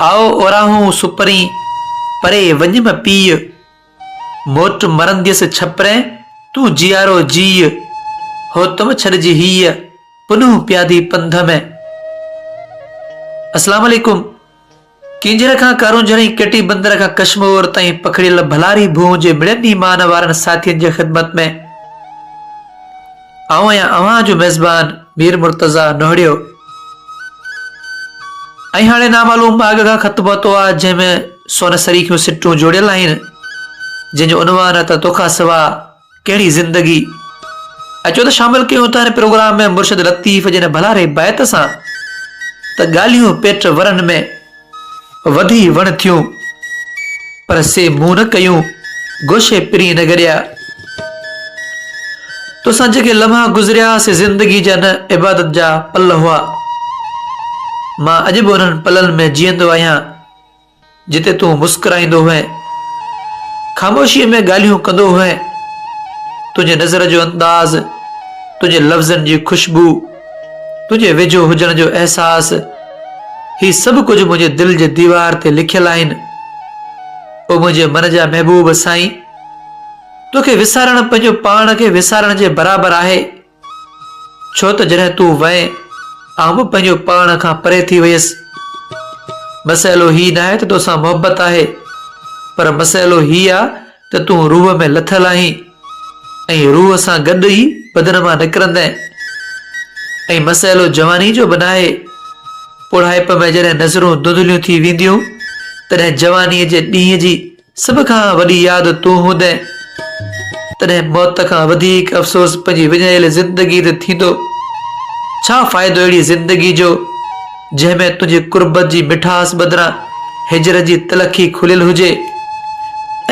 آء اوراهون سپرين، پري وڃ م پيء. موٽ مرنديس ڇپرين، تون جيارو جيء. هوت م ڇڏج هيء، پنهون پيادي پنڌ ۾. اسلام عليڪم. ڪينجهر کان ڪارونجهر ۽ ڪيٽي بندر کان ڪشمور تائين پکڙيل ڀلاري ڀونء جي مڙني مان وارن ساٿين جي خدمت ۾ آئون آهيان اوهان جو ميزبان مير مرتضيٰ نوهڙيو ۽ هاڻي نامعلوم ماڳ کان خط پهتو آهي جنهن ۾ سون سريکيون سٽون جوڙيل آهن جنهن جو عنوان آهي ته توکان سوا ڪهڙي زندگي. اچو ته شامل ڪيون ٿا هن پروگرام ۾ مرشد لطيف جي هن ڀلاري بيت سان ته ڳالهيون پيٽ ورن ۾ وڌي وڻ ٿيون پر سي مون نه ڪيون گوشي پرين نه گڏيا. توسان جيڪي لمحا گذريا سي زندگي جا نه عبادت جا پل هئا. مان اڄ به انهن پلن ۾ جيئندو آهيان. جتي تون مسڪرائيندو هئين، خاموشيء ۾ ڳالهيون ڪندو هئين، تنهنجي نظر جو انداز، تنهنجي لفظن جي خوشبو، تنهنجي ويجهو هجڻ جو احساس، هي سڀ ڪجهه منهنجي دل جي ديوار تي لکيل آهن. او منهنجي من جا محبوب سائين! توکي وسارڻ پنهنجو پاڻ کي وسارڻ جي برابر آهي. ڇو ته جڏهن تون وئين، آئون به پنهنجو پاڻ کان پري ٿي ويس. مسئلو هي ناهي ته توسان محبت آهي، پر مسئلو هي آ ته تون روح ۾ لٿل آهين ۽ روح سان گڏ ئي بدن مان نڪرندين. ۽ مسئلو جواني جو به ناهي. پوڙهائپ ۾ جڏهن نظرون ڌنڌليون ٿي وينديون، تڏهن جوانيء جي ڏينهن جي سڀ کان وڏي ياد تون هوندين، تڏهن موت کان وڌيڪ افسوس پنهنجي وڃايل زندگي تي ٿيندو. ڇا فائدو اهڙي زندگي جو، جنهن ۾ تنهنجي قربت جي مٺاس بدران هجر جي تلخي کليل هجي؟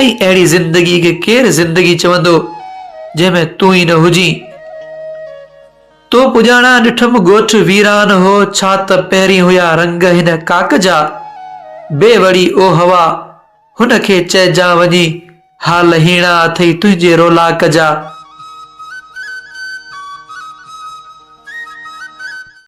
۽ اهڙي زندگي کي ڪير زندگي چوندو، جنهن ۾ تون ئي نه هجين؟ تو پڄاڻان ڏٺم ڳوٺ ويران هو، ڇا ته پهرين هيا رنگ هن ڪاڪ جا، بي وڙي او هوا، هن کي چئجان وڃي، حال هيڻا اٿئي تنهنجي رولاڪ جا.